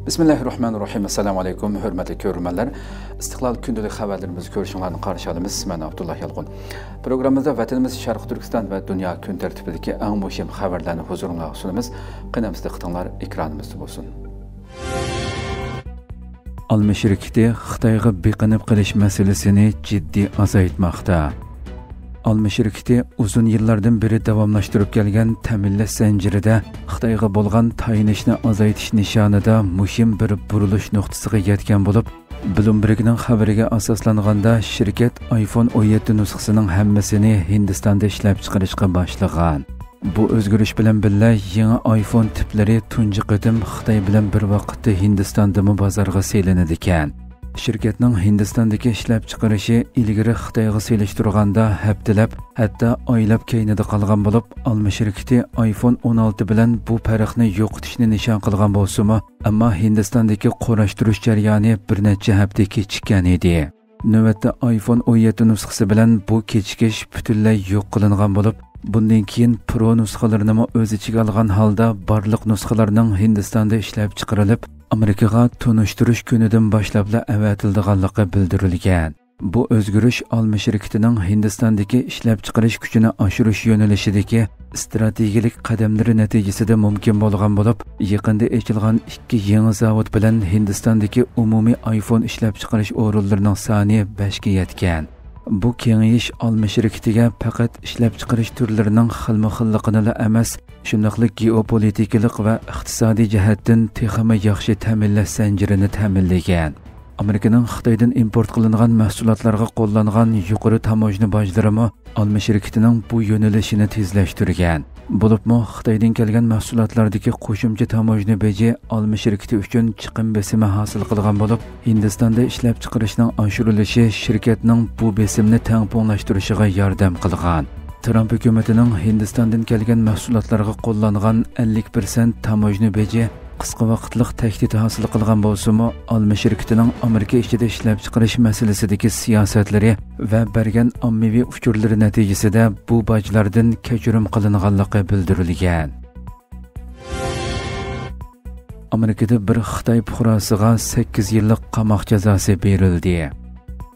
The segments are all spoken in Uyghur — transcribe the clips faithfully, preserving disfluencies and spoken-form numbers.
بىسمىللاھىررەھمانىررەھىم. ئەسسالامۇ ئەلەيكۇم، ھۆرمەتلىك كۆرۈرمەنلەر. ئىستىقلال كۈندىلىك خەۋەرلىرىمىزگە كۆرۈشۈڭلارنى قارشى ئالىمىز. مەن ئابدۇللا يالقۇن. پروگراممىمىزدا ۋەتىنىمىز شەرقىي تۈركىستان ۋە دۇنيا كۈن تەرتىپىدىكى ئەڭ مۇھىم خەۋەرلەرنى ھۇزۇرۇڭلارغا سۇنىمىز. قېنى ئەمىسە دىققىتىڭلار ئېكرانىمىزدا بولسۇن. ئالما شىركىتى خىتايغا بېقىنىپ قېلىش مەسىلىسىنى جىددىي ئازايتماقتا. ئالما شىركىتى ئۇزۇن يىللاردىن بېرى داۋاملاشتۇرۇپ كەلگەن تەمىنلەش زەنجىرىدە خىتايغا بولغان تايىنىشنى ئازايتىش نىشانىدا مۇھىم بىر بۇرۇلۇش نۇقتىسىغا يەتكەن بولۇپ، بلومبېرگنىڭ خەۋىرىگە ئاساسلانغاندا، شىركەت ئايفون ئون يەتتە نۇسخىسىنىڭ ھەممىسىنى ھىندىستاندا ئىشلەپچىقىرىشقا باشلىغان. بۇ ئۆزگىرىش بىلەن بىللە، يېڭى ئايفون تىپلىرى تۇنجى قېتىم خىتاي بىلەن بىر ۋاقىتتا ھىندىستاندىمۇ بازارغا سېلىنىدىكەن. شىركەتنىڭ ھىندىستاندىكى ئىشلەپچىقىرىشى ئىلگىرى خىتايغا سېلىشتۇرغاندا ھەپتىلەپ، ھەتتا ئايلاپ كەينىدە قالغان بولۇپ، ئالما شىركىتى ئايفون ئون ئالتە بىلەن بۇ پەرقنى يوقىتىشنى نىشان قىلغان بولسىمۇ، ئەمما ھىندىستاندىكى قۇراشتۇرۇش جەريانى بىر نەچچە ھەپتە كېچىككەن ئىدى. نۆۋەتتە ئايفون ئون يەتتە نۇسخىسى بىلەن بۇ كېچىكىش پۈتۈنلەي يوق قىلىنغان بولۇپ، بۇندىن كېيىن پرو نۇسخىلىرىنىمۇ ئۆز ئىچىگە ئالغان ھالدا بارلىق نۇسخىلارنىڭ ھىندىستاندا ئىشلەپچىقىرىلىپ، ئامېرىكىغا تونۇشتۇرۇش كۈنىدىن باشلاپلا ئەۋەتىلىدىغانلىقى بىلدۈرۈلگەن. بۇ ئۆزگىرىش ئالما شىركىتىنىڭ ھىندىستاندىكى ئىشلەپچىقىرىش كۈچىنى ئاشۇرۇش يۆنىلىشىدىكى ئىستراتېگىيەلىك قەدەملىرى نەتىجىسىدە مۇمكىن بولغان بولۇپ، يېقىندا ئېچىلغان ئىككى يېڭى زاۋۇت بىلەن ھىندىستاندىكى ئومۇمىي ئايفون ئىشلەپچىقىرىش ئورۇنلىرىنىڭ سانى بەشكە يەتكەن. بۇ كېڭىيىش ئالما شىركىتىگە پەقەت ئىشلەپچىقىرىش تۈرلىرىنىڭ خىلمۇخىللىقىنىلا ئەمەس، شۇنداقلا گېئوپولىتىكىلىق ۋە ئىقتىسادىي جەھەتتىن تېخىمۇ ياخشى تەمىنلەش زەنجىرىنى تەمىنلىگەن. ئامېرىكىنىڭ خىتايدىن ئىمپورت قىلىنغان مەھسۇلاتلارغا قوللانغان يۇقىرى تاموژنا باجلىرىمۇ ئالما شىركىتىنىڭ بۇ يۆنىلىشىنى تېزلەشتۈرگەن. بولۇپمۇ خىتايدىن كەلگەن مەھسۇلاتلاردىكى قوشۇمچە تاموژنا بېجى ئالما شىركىتى ئۈچۈن چىقىم بېسىمى ھاسىل قىلغان بولۇپ، ھىندىستاندا ئىشلەپچىقىرىشنىڭ ئاشۇرۇلۇشى شىركەتنىڭ بۇ بېسىمنى تەڭپۇڭلاشتۇرۇشىغا ياردەم قىلغان. ترامپ ھۆكۈمىتىنىڭ ھىندىستاندىن كەلگەن مەھسۇلاتلارغا قوللانغان ئەللىك پىرسەنت تاموژنا بېجى قىسقا ۋاقىتلىق تەھدىت ھاسىل قىلغان بولسىمۇ، ئالما شىركىتىنىڭ ئامېرىكا ئىچىدە ئىشلەپچىقىرىش مەسىلىسىدىكى سىياسەتلىرى ۋە بەرگەن ئاممىۋى ئۇچۇرلىرى نەتىجىسىدە بۇ باجلاردىن كەچۈرۈم قىلىنغانلىقى بىلدۈرۈلگەن. ئامېرىكىدا بىر خىتاي پۇقراسىغا سەككىز يىللىق قاماق جازاسى بېرىلدى.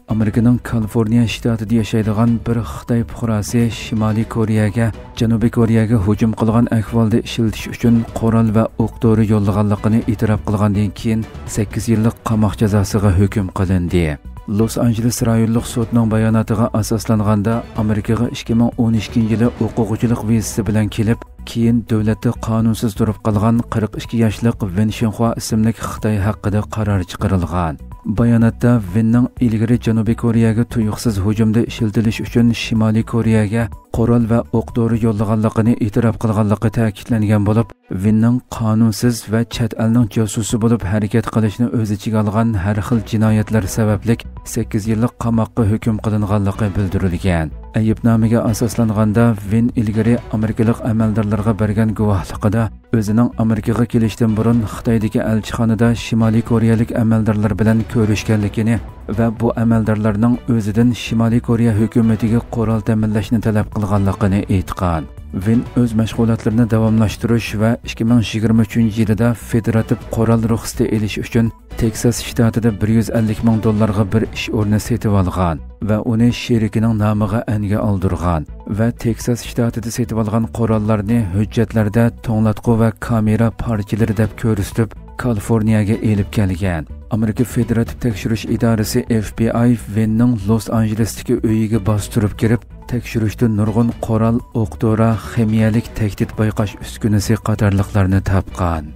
ئامېرىكىنىڭ كالىفورنىيە شتاتىدا ياشايدىغان بىر خىتاي پۇقراسى شىمالىي كورېيەگە جەنۇبىي كورېيەگە ھۇجۇم قىلغان ئەھۋالدا ئىشلىتىش ئۈچۈن قورال ۋە ئوق دورا يوللىغانلىقىنى ئېتىراپ قىلغاندىن كېيىن، سەككىز يىللىق قاماق جازاسىغا ھۆكۈم قىلىندى. لوس ئانژېلېس رايونلۇق سوتىنىڭ باياناتىغا ئاساسلانغاندا، ئامېرىكىغا ئىككى مىڭ ئون ئىككىنچى يىلى ئوقۇغۇچىلىق ۋىزىسى بىلەن كېلىپ، كېيىن دۆلەتتە قانۇنسىز تۇرۇپ قالغان قىرىق ئىككى ياشلىق ۋېن شىنخۇا ئىسىملىك خىتاي ھەققىدە قارار چىقىرىلغان. باياناتتا ۋېننىڭ ئىلگىرى جەنۇبىي كورېيەگە تۇيۇقسىز ھۇجۇمدا ئىشلىتىلىش ئۈچۈن شىمالىي كورېيەگە قورال ۋە ئوق دورا يوللىغانلىقىنى ئېتىراپ قىلغانلىقى تەكىتلەنگەن بولۇپ، ۋېننىڭ قانۇنسىز ۋە چەت ئەلنىڭ جاسۇسى بولۇپ ھەرىكەت قىلىشنى ئۆز ئىچىگە ئالغان ھەر خىل جىنايەتلەر سەۋەبلىك سەككىز يىللىق قاماققا ھۆكۈم قىلىنغانلىقى بىلدۈرۈلگەن. ئەيىبنامىگە ئاساسلانغاندا، ۋېن ئىلگىرى ئامېرىكىلىق ئەمەلدارلارغا بەرگەن گۇۋاھلىقىدا، ئۆزىنىڭ ئامېرىكىغا كېلىشتىن بۇرۇن خىتايدىكى ئەلچىخانىدا شىمالىي كورېيەلىك ئەمەلدارلار بىلەن كۆرۈشكەنلىكىنى ۋە بۇ ئەمەلدارلارنىڭ ئۆزىدىن شىمالىي كورېيە ھۆكۈمىتىگە قورال تەمىنلەشنى تەلەپ قىلغانلىقىنى ئېيتقان. ۋېن ئۆز مەشغۇلاتلىرىنى داۋاملاشتۇرۇش ۋە ئىككى مىڭ يىگىرمە ئۈچىنچى يىلىدا فېدېراتىپ قورال رۇخسىتى ئېلىش ئۈچۈن تېكساس شتاتىدا بىر يۈز ئەللىك مىڭ دوللارغا بىر ئىش ئورنى سېتىۋالغان ۋە ئۇنى شېرىكىنىڭ نامىغا ئەنگە ئالدۇرغان ۋە تېكساس شتاتىدا سېتىۋالغان قوراللارنى ھۆججەتلەردە توڭلاتقۇ ۋە كامېرا پارچىلىرى دەپ كۆرسىتىپ، كالىفورنىيەگە ئېلىپ كەلگەن. ئامېرىكا فېدېراتىپ تەكشۈرۈش ئىدارىسى، ئېف بى ئاي، ۋېننىڭ لوس ئانژېلېستىكى ئۆيىگە باستۇرۇپ كىرىپ، تەكشۈرۈشتە نۇرغۇن قورال، ئوق دورا، خىمىيەلىك تەھدىت بايقاش ئۈسكۈنىسى قاتارلىقلارنى تاپقان.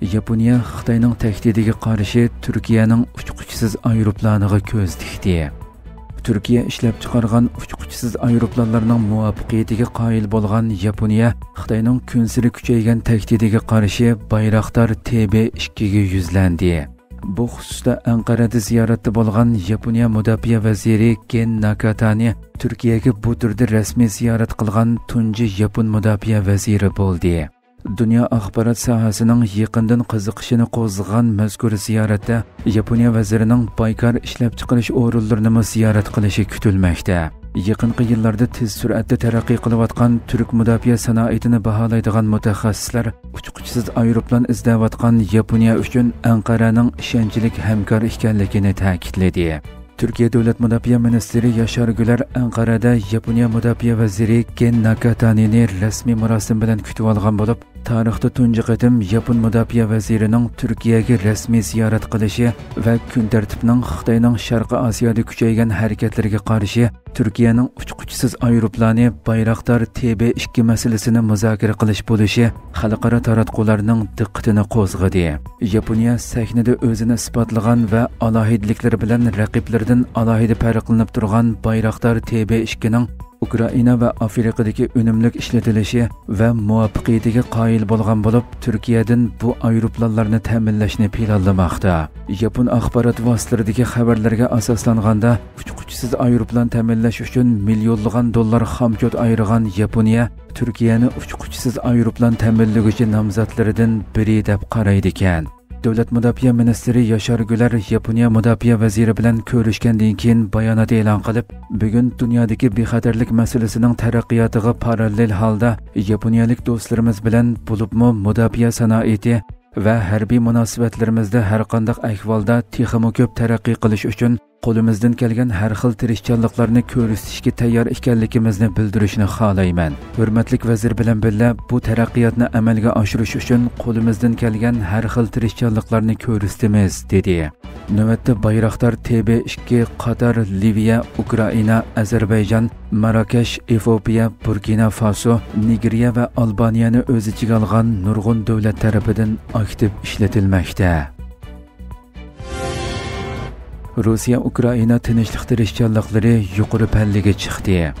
ياپونىيە خىتاينىڭ تەھدىتىگە قارشى تۈركىيەنىڭ ئۇچقۇچىسىز ئايروپىلانىغا كۆز تىكتى. تۈركىيە ئىشلەپچىقارغان ئۇچقۇچىسىز ئايروپىلانلارنىڭ مۇۋەپپەقىيىتىگە قايىل بولغان ياپونىيە خىتاينىڭ كۈنسېرى كۈچەيگەن تەھدىتىگە قارشى بايراقدار تې بې ئىككىگە يۈزلەندى. بۇ خۇسۇستا ئەنقەرەدە زىيارەتتە بولغان ياپونىيە مۇداپىئە ۋەزىرى گېن ناكاتانى تۈركىيەگە بۇ تۈردە رەسمىي زىيارەت قىلغان تۇنجى ياپون مۇداپىئە ۋەزىرى بولدى. دۇنيا ئاخبارات ساھەسىنىڭ يېقىندىن قىزىقىشىنى قوزغىغان مەزكۇر زىيارەتتە ياپونىيە ۋەزىرىنىڭ بايكار ئىشلەپچىقىرىش ئورۇنلىرىنىمۇ زىيارەت قىلىشى كۈتۈلمەكتە. يېقىنقى يىللاردا تېز سۈرئەتتە تەرەققىي قىلىۋاتقان تۈرك مۇداپىئە سانائىتىنى باھالايدىغان مۇتەخەسسىسلەر ئۇچقۇچىسىز ئايروپىلان ئىزدەۋاتقان ياپونىيە ئۈچۈن ئەنقەرەنىڭ ئىشەنچلىك ھەمكار ئىكەنلىكىنى تەكىتلىدى. تۈركىيە دۆلەت مۇداپىئە مىنىستىرى ياشار گۈلەر ئەنقەرەدە ياپونىيە مۇداپىئە ۋەزىرى گېن ناكاتانىنى رەسمىي مۇراسىم بىلەن كۈتۈۋالغان بولۇپ، تارىختا تۇنجى قېتىم ياپون مۇداپىئە ۋەزىرىنىڭ تۈركىيەگە رەسمىي زىيارەت قىلىشى ۋە كۈن تەرتىپنىڭ خىتاينىڭ شەرقىي ئاسىيادا كۈچەيگەن ھەرىكەتلىرىگە قارشى تۈركىيەنىڭ ئۇچقۇچىسىز ئايروپىلانى بايراقدار تې بې ئىككى مەسىلىسىنى مۇزاكىرە قىلىش بولۇشى خەلقئارا تاراتقۇلارنىڭ دىققىتىنى قوزغىدى. ياپونىيە سەھنىدە ئۆزىنى ئىسپاتلىغان ۋە ئالاھىدىلىكلىرى بىلەن رەقىبلىرىدىن ئالاھىدە پەرقلىنىپ تۇرغان بايراقدار تې بې ئىككىنىڭ ئۇكرائىنا ۋە ئافرىقىدىكى ئۈنۈملۈك ئىشلىتىلىشى ۋە مۇۋەپپەقىيىتىگە قايىل بولغان بولۇپ، تۈركىيەدىن بۇ ئايروپىلانلارنى تەمىنلەشنى پىلانلىماقتا. ياپون ئاخبارات ۋاسىتىلىرىدىكى خەۋەرلەرگە ئاساسلانغاندا، ئۇچقۇچىسىز ئايروپىلان تەمىنلەش ئۈچۈن مىليونلىغان دوللار خامچوت ئايرىغان ياپونىيە تۈركىيەنى ئۇچقۇچىسىز ئايروپىلان تەمىنلىگۈچى نامزاتلىرىدىن بىرى دەپ قارايدىكەن. دۆلەت مۇداپىئە مىنىستىرى ياشار گۈلەر ياپونىيە مۇداپىئە ۋەزىرى بىلەن كۆرۈشكەندىن كېيىن بايانات ئېلان قىلىپ، بۈگۈن دۇنيادىكى بىخەتەرلىك مەسىلىسىنىڭ تەرەققىياتىغا پاراللېل ھالدا ياپونىيەلىك دوستلىرىمىز بىلەن، بولۇپمۇ مۇداپىئە سانائىتى ۋە ھەربىي مۇناسىۋەتلىرىمىزدە ھەرقانداق ئەھۋالدا تېخىمۇ كۆپ تەرەققىي قىلىش ئۈچۈن قولىمىزدىن كەلگەن ھەر خىل تىرىشچانلىقلارنى كۆرسىتىشكە تەييار ئىكەنلىكىمىزنى بىلدۈرۈشنى خالايمەن. ھۆرمەتلىك ۋەزىر بىلەن بىللە بۇ تەرەققىياتنى ئەمەلگە ئاشۇرۇش ئۈچۈن قولىمىزدىن كەلگەن ھەر خىل تىرىشچانلىقلارنى كۆرسىتىمىز، دېدى. نۆۋەتتە بايراقدار تې بې ئىككى قاتار، لىۋىيە، ئۇكرائىنا، ئەزەربەيجان، ماراكەش، ئېفىئوپىيە، بۇركىنا فاسو، نىگېرىيە ۋە ئالبانىيەنى ئۆز ئىچىگە ئالغان نۇرغۇن دۆلەت تەرىپىدىن ئاكتىپ ئىشلىتىلمەكتە. روسىيە ئۇكرائىنا تىنچلىق تىرىشچانلىقلىرى يۇقىرى پەللىگە چىقتى.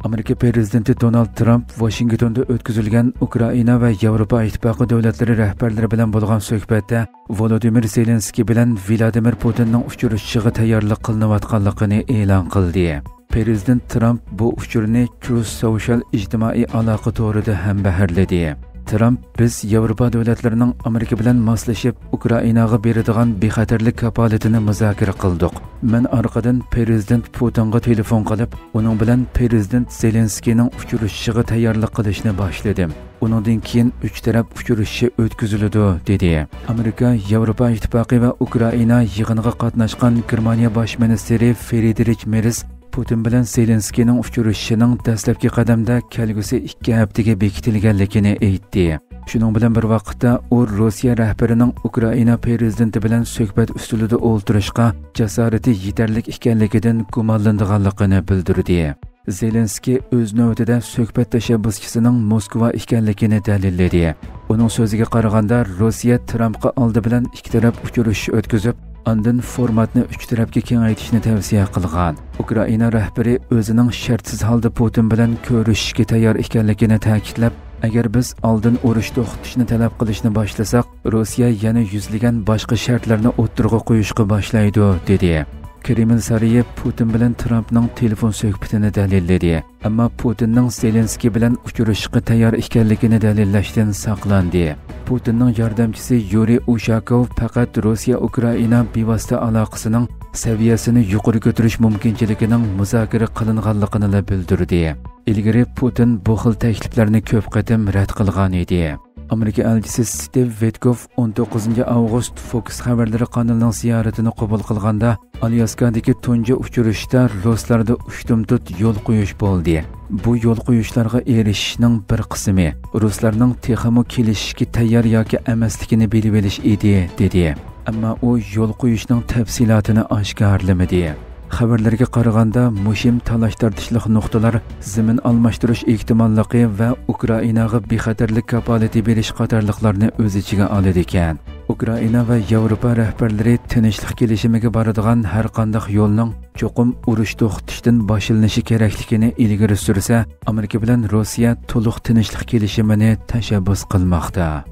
ئامېرىكا پىرېزىدېنتى دونالد ترامپ ۋاشىنگتوندا ئۆتكۈزۈلگەن ئۇكرائىنا ۋە ياۋروپا ئىتتىپاقى دۆلەتلىرى رەھبەرلىرى بىلەن بولغان سۆھبەتتە ۋولودىمىر زېلېنسكىي بىلەن ۋىلادىمىر پۇتىننىڭ ئۇچرىشىشىغا تەييارلىق قىلىنىۋاتقانلىقىنى ئېلان قىلدى. پىرېزىدېنت ترامپ بۇ ئۇچۇرنى تروس سوشال ئىجتىمائىي ئالاقە تورىدا ھەمبەھىرلىدى. ترامپ، بىز ياۋروپا دۆلەتلىرىنىڭ ئامېرىكا بىلەن ماسلىشىپ، ئۇكرائىناغا بېرىدىغان بىخەتەرلىك كاپالىتىنى مۇزاكىرە قىلدۇق. مەن ئارقىدىن پىرېزىدېنت پۇتىنغا تېلېفون قىلىپ، ئۇنىڭ بىلەن پىرېزىدېنت زېلېنسكىينىڭ ئۇچرىشىشىغا تەييارلىق قىلىشنى باشلىدىم. ئۇنىڭدىن كېيىن ئۈچ تەرەپ ئۇچرىشىشى ئۆتكۈزۈلىدۇ، دېدى. ئامېرىكا، ياۋروپا ئىتتىپاقى ۋە ئۇكرائىنا يىغىنىغا قاتناشقان گېرمانىيە باش مىنىستىرى فرىدرىچ مېرز پۇتىن بىلەن زېلېنسكىينىڭ ئۇچرىشىشىنىڭ دەسلەپكى قەدەمدە كەلگۈسى ئىككى ھەپتىگە بېكىتىلگەنلىكىنى ئېيتتى. شۇنىڭ بىلەن بىر ۋاقىتتا، ئۇ روسىيە رەھبىرىنىڭ ئۇكرائىنا پىرېزىدېنتى بىلەن سۆھبەت ئۈستىلىدە ئولتۇرۇشقا جاسارىتى يېتەرلىك ئىكەنلىكىدىن گۇمانلىنىدىغانلىقىنى بىلدۈردى. زېلېنسكىي ئۆز نۆۋىتىدە سۆھبەت تەشەببۇسچىسىنىڭ موسكۋا ئىكەنلىكىنى دەلىللىدى. ئۇنىڭ سۆزىگە قارىغاندا، روسىيە ترامپقا ئالدى بىلەن ئىككى تەرەپ ئۇچرىشىش ئۆتكۈزۈپ، ئاندىن فورماتنى ئۈچ تەرەپكە كېڭەيتىشنى تەۋسىيە قىلغان. ئۇكرائىنا رەھبىرى ئۆزىنىڭ شەرتسىز ھالدا پۇتىن بىلەن كۆرۈشۈشكە تەييار ئىكەنلىكىنى تەكىتلەپ، ئەگەر بىز ئالدىن ئۇرۇش توختىتىشنى تەلەپ قىلىشنى باشلىساق، روسىيە يەنە يۈزلىگەن باشقا شەرتلەرنى ئوتتۇرىغا قويۇشقا باشلايدۇ، دېدى. كرېمل سارىيى پۇتىن بىلەن ترامپنىڭ تېلېفون سۆھبىتىنى دەلىللىدى، ئەمما پۇتىننىڭ زېلېنسكىي بىلەن ئۇچرىشىشقا تەييار ئىكەنلىكىنى دەلىللەشتىن ساقلاندى. پۇتىننىڭ ياردەمچىسى يۇرىي ئۇشاكوۋ پەقەت روسىيە ئۇكرائىنا بىۋاسىتە ئالاقىسىنىڭ سەۋىيەسىنى يۇقىرى كۆتۈرۈش مۇمكىنچىلىكىنىڭ مۇزاكىرە قىلىنغانلىقىنىلا بىلدۈردى. ئىلگىرى پۇتىن بۇ خىل تەكلىپلەرنى كۆپ قېتىم رەت قىلغان ئىدى. ئامېرىكا ئەلچىسى ستىۋ ۋىتكوف ئون توققۇزىنچى ئاۋغۇست فوكس خەۋەرلىرى قانىلىنىڭ زىيارىتىنى قوبۇل قىلغاندا، ئالياسكادىكى تۇنجى ئۇچرىشىشتا رۇسلاردا ئۇشتۇمتۇت يول قويۇش بولدى. بۇ يول قويۇشلارغا ئېرىشىشنىڭ بىر قىسمى رۇسلارنىڭ تېخىمۇ كېلىشىشكە تەييار ياكى ئەمەسلىكىنى بىلىۋېلىش ئىدى، دېدى. ئەمما ئۇ يول قويۇشنىڭ تەپسىلاتىنى ئاشكارىلىمىدى. خەۋەرلەرگە قارىغاندا، مۇھىم تالاش-تارتىشلىق نۇقتىلار زېمىن ئالماشتۇرۇش ئېھتىماللىقى ۋە ئۇكرائىناغا بىخەتەرلىك كاپالىتى بېرىش قاتارلىقلارنى ئۆز ئىچىگە ئالىدىكەن. ئۇكرائىنا ۋە ياۋروپا رەھبەرلىرى تىنچلىق كېلىشىمىگە بارىدىغان ھەر قانداق يولنىڭ چوقۇم ئۇرۇش توختىتىشتىن باشلىنىشى كېرەكلىكىنى ئىلگىرى سۈرسە، ئامېرىكا بىلەن روسىيە تولۇق تىنچلىق كېلىشىمىنى تەشەببۇس قىلماقتا.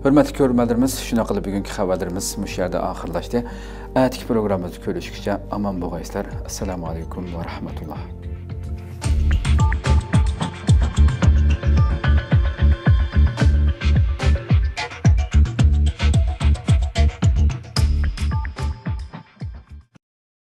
ھۆرمەتلىك كۆرۈرمەنلىرىمىز، شۇنداق قىلىپ بۈگۈنكى خەۋەرلىرىمىز مۇشۇ يەردە ئاخىرلاشتى. ئەتىكى پروگراممىمىزدا كۆرۈشكىچە ئامان بولغايسىلەر. ئەسسالامۇ ئەلەيكۇم ۋە رەھمەتۇللا.